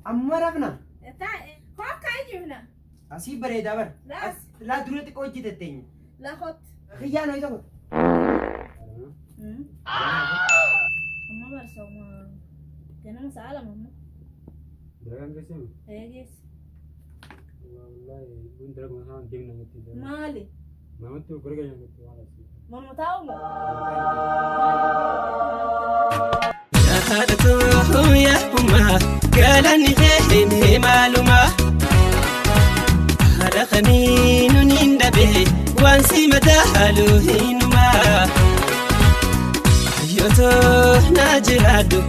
Amma rafna. Hokka ijifna. Asii bareedaa bara. Laas. Laa dura xiqqoo hojjete teenya. Lakot. Kiyyaan ho'i tokko. Amma barsooma. Ganama sa'a 2 amma. Dalagaan geessame? Eegees. Wallaahi kun dalaguma isaan deemna jetti. Maali? Namatti gargaara jetti waan asii. Manuma taa'u moo? Haadha yaa galanni kee maaluma haala kamiinuu niin dhabe waan si madaalu hinuma hayyootoo naa jiraadhu.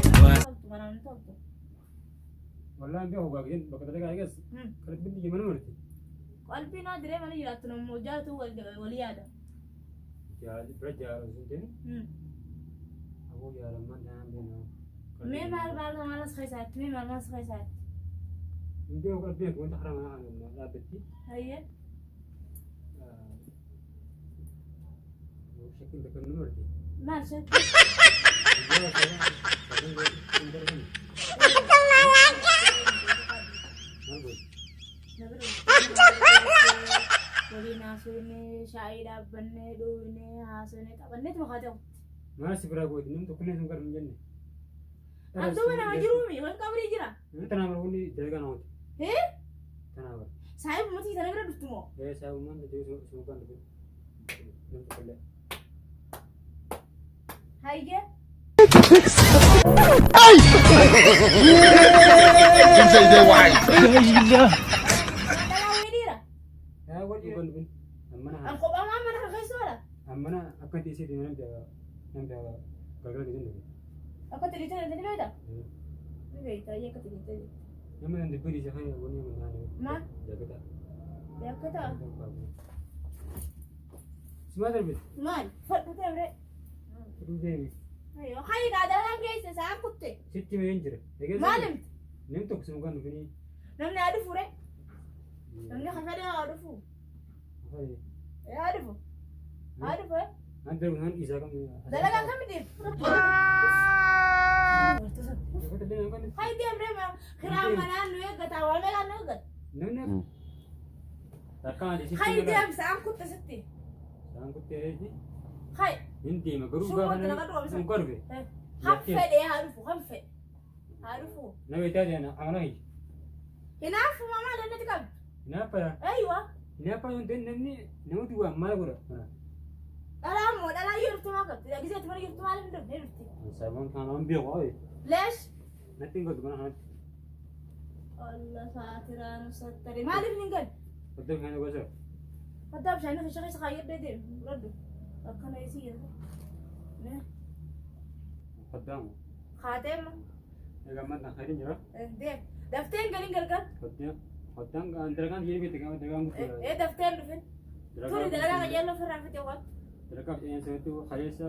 Manaan toltu. Wallaahi beeku gaafii bakka dalagaa eegas qalbiin biyya mana marti. Qalbii naa diree mana jiraattu nammoo jaalatu walii yaada. Jaali bira jaalu sun ta'e aboo jaalammaan tanaan beekna. Mee maal maal maal as keessaatti? Mee maal maal as keessaatti? Hin beeku qalbii wanta karaa manaa kana dhaabbatti. Hayyee. Shakkiin takka nu marti. Maal shakkii? Waliin haasofne, shaayii dhaabbanne, dhugne, haasofne, taphanneetuma haa ta'u. Maal si biraa gooti namni tokkollee sun garuu hin jenne. Antuuma nama jiruumi, wal qabrii jira. Tanaa bara wanni dalagaa namoota. Hee? Tanaa bara. Saayibu mutii tana bira dhuftu moo? Ee saayibummaan tajaajilu sun kan dhufe. Namni tokkollee. Hayyee. Dhalaa wayii dhiira. Yaa godhi kan dhufin. Ammana An kophaa maa mana kan keessa oola? ammana akka teessee deeme namni namni galgala geessan dhufe. Akka tiriitee ni beekta? Ni beekta, hayyee akka tiriitee. Nama nan dubbii isa kan wanni nama naannoo. Maal? Jaakata. Yakka Simaa darbite. Maal? Fadhu deemre. Fudhuu deemi. Ayyoo, hayi gaadalaan geesse sa'aan kutte. Sitti mee hin jira. Maal himte? Namni tokko sun kan dhufini. Namni haa dhufu re. Namni hafadee haa dhufu. Haa dhufu. Haa dhufu. An darbu nan isaa kam. Dalagaa kam deem? Hayi deemre ma kiraan manaan nu eeggata waa meeqaan nu eeggata. Namni akkaan ati sitti. Hayi deem sa'aan kutte sitti. Sa'aan kutte reeti. Hayi. Hin deema garuu Sun gaafa wanti nama dhufa namni kan dhufe. Ham fedhee haa dhufu ham fedhe. Haa dhufu. Nama itti adeena amana hiyyi. Hinaaffuma maal inni qabdu? Hinaaffadha. Aywa. Hinaaffaa yoo ta'e namni nama duwwaa maal godha? Dhalaa immoo dhalaa yoo dhuftu maal qabdi? Gisee ati mana jirtu maal hin dhufne dhufti? Sababan kana waan beeku haa Leesh. Natti hin galtu mana kanatti. Allah saatiraan sattari. Maaliif hin galu? Hoddaa bishaan gosa. Hoddaa bishaan keessa keessa kaayyadhee deemu. Fudhadhu. Akkana isii jedhu. Hoddaa moo? Kaatee immoo. Egaa amma kan khayriin jira. Deem. Daftee hin galin galgal. Hoddaa hoddaan dalagaan jedhee beekte gaafa dalagaan guddaa. Ee daftee hin dhufin. Turi dalagaa qajeeloo ofirraa fite waan. Dalagaa fixeen sanatti kaleessa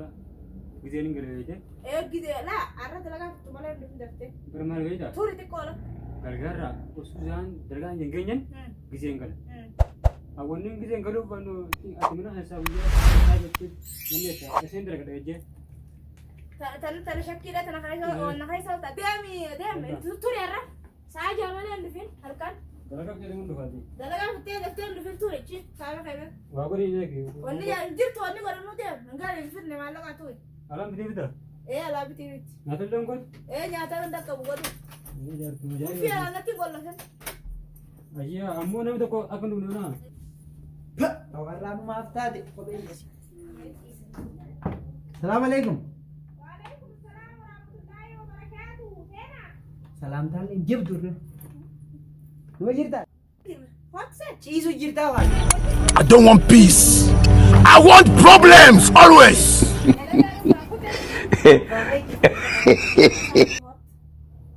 gizeen hin galee beekte. Ee gizee laa har'a dalagaa fixu malee hin dhufin daftee. Bara maal beektaa? Turi xiqqoo la. Gargaarraa osoo isaan dalagaa hin geenyen gizeen gala. Hawwanni gizeen galuuf bannu ati mana keessaa guyyaa isaa jettee namni jecha isheen dalaga dhagajjee. Tana shakkiidha tana keessa onna keessa olta. Deemi deemi turi har'a. Sa'a ja'a malee hin dhufin halkan. Dalagaa fixee hin dhufaati. Dalagaa fixee daftee hin dhufin turi chi sa'a kana. Waa godhi hin eegi. Wanni jirtu wanni godhannu deem. Hin galee hin fidne maallaqa turi. Alaan bitee bitaa? Ee alaa bitee miti. Nyaata illee hin godhu? Ee nyaata hin dhaqqabu godhu. Uffii alaa natti qollafin. Ayyaa ammoo namni tokko akka hin dhufne naa. Warraa maaf taate kopheen asi. Salaam alaikum. Waalaikum salaam warahmatullahi wabarakatuh. Seenaa. Salaamtaan hin jibdu irra. Numa jirtaa? What's it? Ciisu jirtaa waan. I don't want peace. I want problems always.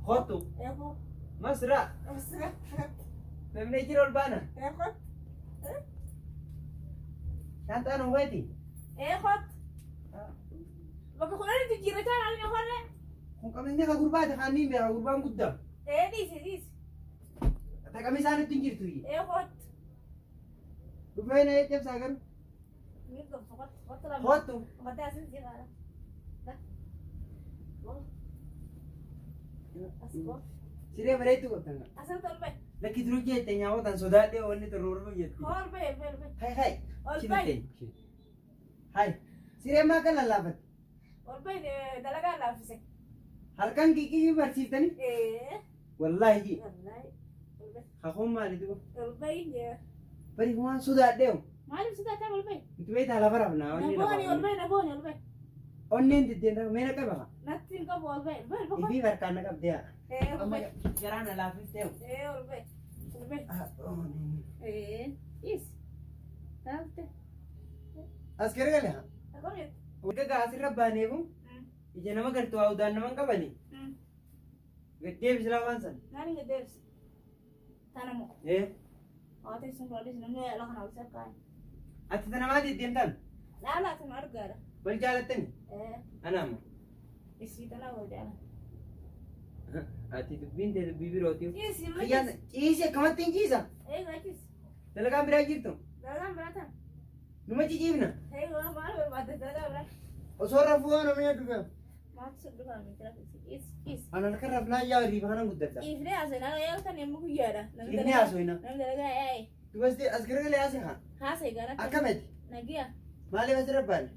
Kottu. Masra. Namni jira ol baana. Shaantaan hubeeti. Bakka kudhanitti jijjiirrachaa naannoo horree. Kun qabeenyi ka gurbaati kan niin beeka gurbaan guddaa. Ee dhiisi dhiisi. Taqamii isaanitti hin jirtu. Ee kottu. Dhufee na cabsaa garuu. Mirga kottu kottu lama. Kottu. Kottu asin si qaala. As kottu. Siree bareedduu qabdan. Asirratti ol bahi. Lakki duruu jette nyaawwatan sodaadhee wanni xurruurru jetti. Ol bahi ol bahi ol bahi. Hai hai. Ol Chini bahi. ta'e. Hai. Siree maa kan lallaafatte? Ol bahi dalagaa laaffise. Halkan kiikii barsiiftanii? Ee. Wallaahi ji. Wallaahi. Ol bahi. Kakuun maali duba? Ol bahi jee. Bari waan sodaadhee hoo. Maaliif sodaattaa ol bahi? Nuti beektaa lafa rafnaa wanni Nabooni ol lafa. bahi nabooni ol bahi. Onneen diddeen mee na qaba. Natti hin qabu ol bahi. Ol bahi. Ifii harkaan na qabdee haa. Ee ol Amma bahi. garaa na laaffistee hoo. Ee ol bahi. Ol bahi. Ee. Is. Taalte. As garagale haa. Akkam jettu? Wagga gaa asirra baaneefu ija nama gartuu haa udaan nama hin qabani. Gad deebisi laa waan sana. Naan hin gaddeebise. Tana moo. Ee. Waa teessuun roollis namni ala kana ol sakkaa'e. Ati tana maa deddeemtaan? Laala tana argaadha. Wal jaalattani? Ee. Ana amma. Isii tana wal jaala. Ati dubbiin tee dubbii birootiif. Ciisi Kiyyaan ciisi akkamatti hin ciisa? Eega ciisi. Dalagaan biraa jirtu? Dalagaan biraa tana. Numa ciciifna? Eega maal barbaadde dalagaa biraa? Osoo rafuu waan omee dhufe. Maaltu si dhufaa miti rafu ciisi ciisi. An halkan rafnaa yaa riiba kanan guddadha. Ciifnee haasofnaa yaaltan yommuu guyyaadha. Ciifnee haasofna. Namni dalagaa yaa'e. Dubasti as garagalee haase haa. Haasa'e gaara. Akkamati? Nagiya. Maaliif asirra baane?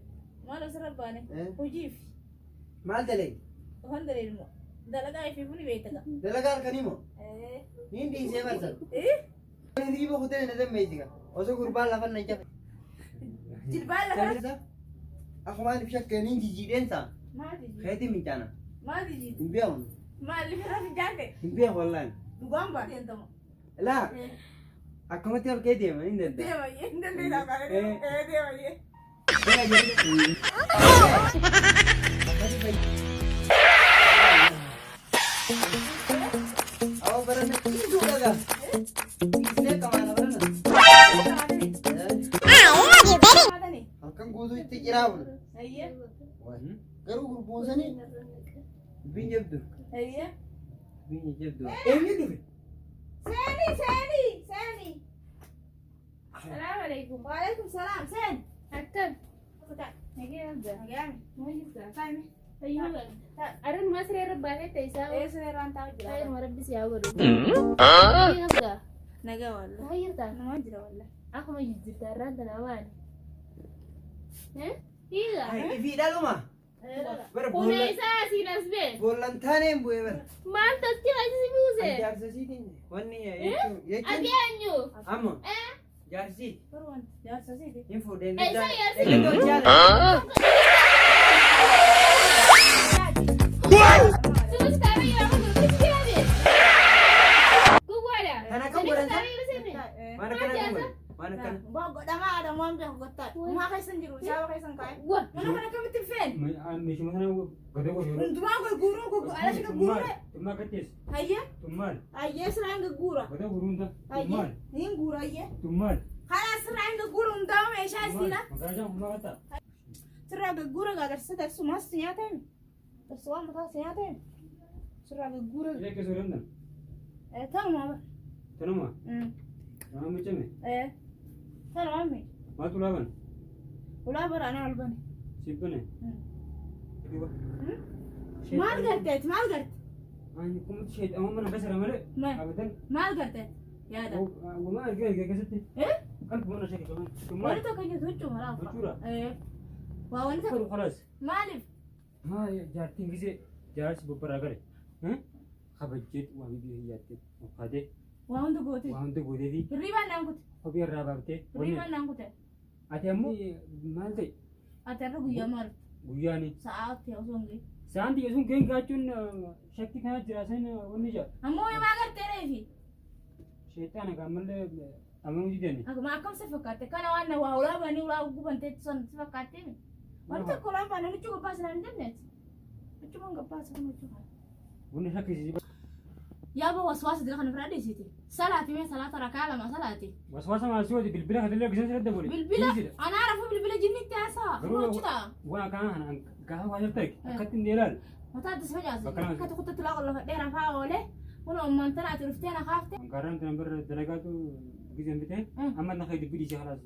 Maal asirra baane? Eh? Hojiif. Maal dalagi? Waan daleelu moo? Dalagaa ifii buni beektaka. Dalagaa halkanii moo? Eh. Niin dhiisee barsan. Eh? Riiba kutee na dammeessika. Osoo gurbaan lafa na jabe. Jilbaan lafa. Akkuma ani shakkaniin jijjiidheen ta'a. Maal jijjiidhe? Keetii mincaana. Maal jijjiidhe? Hin beeku. Maal irra fincaante? Hin beeku wallaahi. Dhugaan baate. Laa akkamatti halkee deema hin danda'a. Deema hin dandeessaa. Eh. Deema jee. Awwa barana ciisuu dhagaa. Ciisnee qamaana barana. Halkan guutuu itti ciraa bulu. Ayyee. Garuu gurbuusanii dubbiin jabdu. Ayyee. Dubbiin jabdu. Eenyu dhufe? Seeni seeni seeni. Salaam alaikum. Waalaikum salaam seen. Akkam. Kutaa. Nagee abda. Nagaami. Maal jirta? Faayimi. Fayyuma qabda. Arrin masree irra baatee teessaa. Ee siree irraan taa'u jira. Fayyuma rabbi si haa godhu. Nagee abda. Nagaa wallah. Maal jirta? Namaa jira wallah. Akkuma jijjiirta irraan tana maali? Hiiga. Ifii dhaluma. Bara Kuna isaa asiin as bee. boollan taaneen bu'ee bara. Maal tolchi achi buuse? Jaarsasiitiin wanni jechuun Ati eenyu? amma jaarsii Barwaan jaarsa siiti. hin fuudheen Eessa jaarsi? Eeggatoo jaala. Sunis taabee yeroo kun gurgurti jiraate. Gowwaadha. Kana akkam Sunis godhan taabee yeroo seene. Waan akkana kan godhan? Waan akkana. Godhamaa aadamu waan beeku gottaa. Muhaa keessan jiru shaaba keessan kaa'e. Wa. Mana kana akkamitti hin feene? Meeshuma sana gada godhu. Hundumaa gurguuruu gurguru ala shi gurguure. Tummaa kattees. Hayyee Tummaal. hayyee siraan gurguura. Gada guruunta. Hayyee Tummaal. niin guura hayyee. Tummaal. Karaa siraan gurguura hundaa meeshaa isiidha. Magaalaa humnaa qatta. Sirraa gurguura gaagarsa darsu maas si nyaatame. Darsu waan mataa si nyaatame. Sirraa gurguura. Illee keessoo dandan. Tanuma bara. Tanuma. Nama miccame. Tanuma mi. Maaltu laaban? Ulaa bara anaa ol bane. Sibbane. Duuba. Maal garteeti maal garte? Ani kumti sheexama mana keessa malee. Maal? Abadan. Maal garteeti? Yaada. Wama argee argee keessatti. Eh? Qalbi mana sheekee qaban. Tummaal. Wanti tokko hin huccuu maraa uffata. Huccuudha? Eh. Waa wanti tokko. Godhu khalaas. Maaliif? Maa jaartiin gisee jaarsi bobbaraa gale. Kabajjeet waa biyya hiyyaatti uffate Waa hunda goote. waa hunda gootee fi Hirribaan naan kute. kophee irraa baaftee. Hirribaan naan kute. Ati ammoo maal ta'e Ati har'a guyyaa maal? guyyaani. Sa'aatti osoo hin gahin. Sa'aan xiyya sun ga'een gaachuun shakkii kana jira san wanni jira. Ammoo maa gartee reefi? Sheexaana gaammallee amanuu didani. Akkuma akkam si fakkaatte kana waan na waa ulaa banii ulaa gubanteetti son si fakkaatte mi? Wanti tokko ulaan baana huccuu gabbaasa naan hin jenneeti. Huccuuman gabbaasa kun huccuu kana. Wanni shakkisiisi. Yaaba waswaasa dira kana biraa dhiisiti. Salaati mee salaata rakaa lama salaati. Waswaasa maal si hoji bilbila kadillee giseen sirra dabale. Bilbila anaa rafuu bilbila jinnitti haasawa. Garuu Hojjetaa. waan akkanaa kana gaafa waa jirta akkatti hin ilaal. Mataa itti si facaase. Bakka lama. Akka tokkotti tulaa qollofadhee rafaa oolee. Kun ammaan tana ati dhuftee na kaafte. Ankaaraan tana bira dalagaatu giseen bitee amma na kee dubbii dhiisee khalaas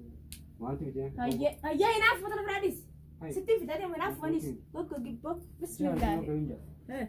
waanti bitee. Ayyee ayyee hinaaf mata biraa dhiisi. Hai. Sitti fidate hinaaf wanis. Bakka gibboo. Bismillah.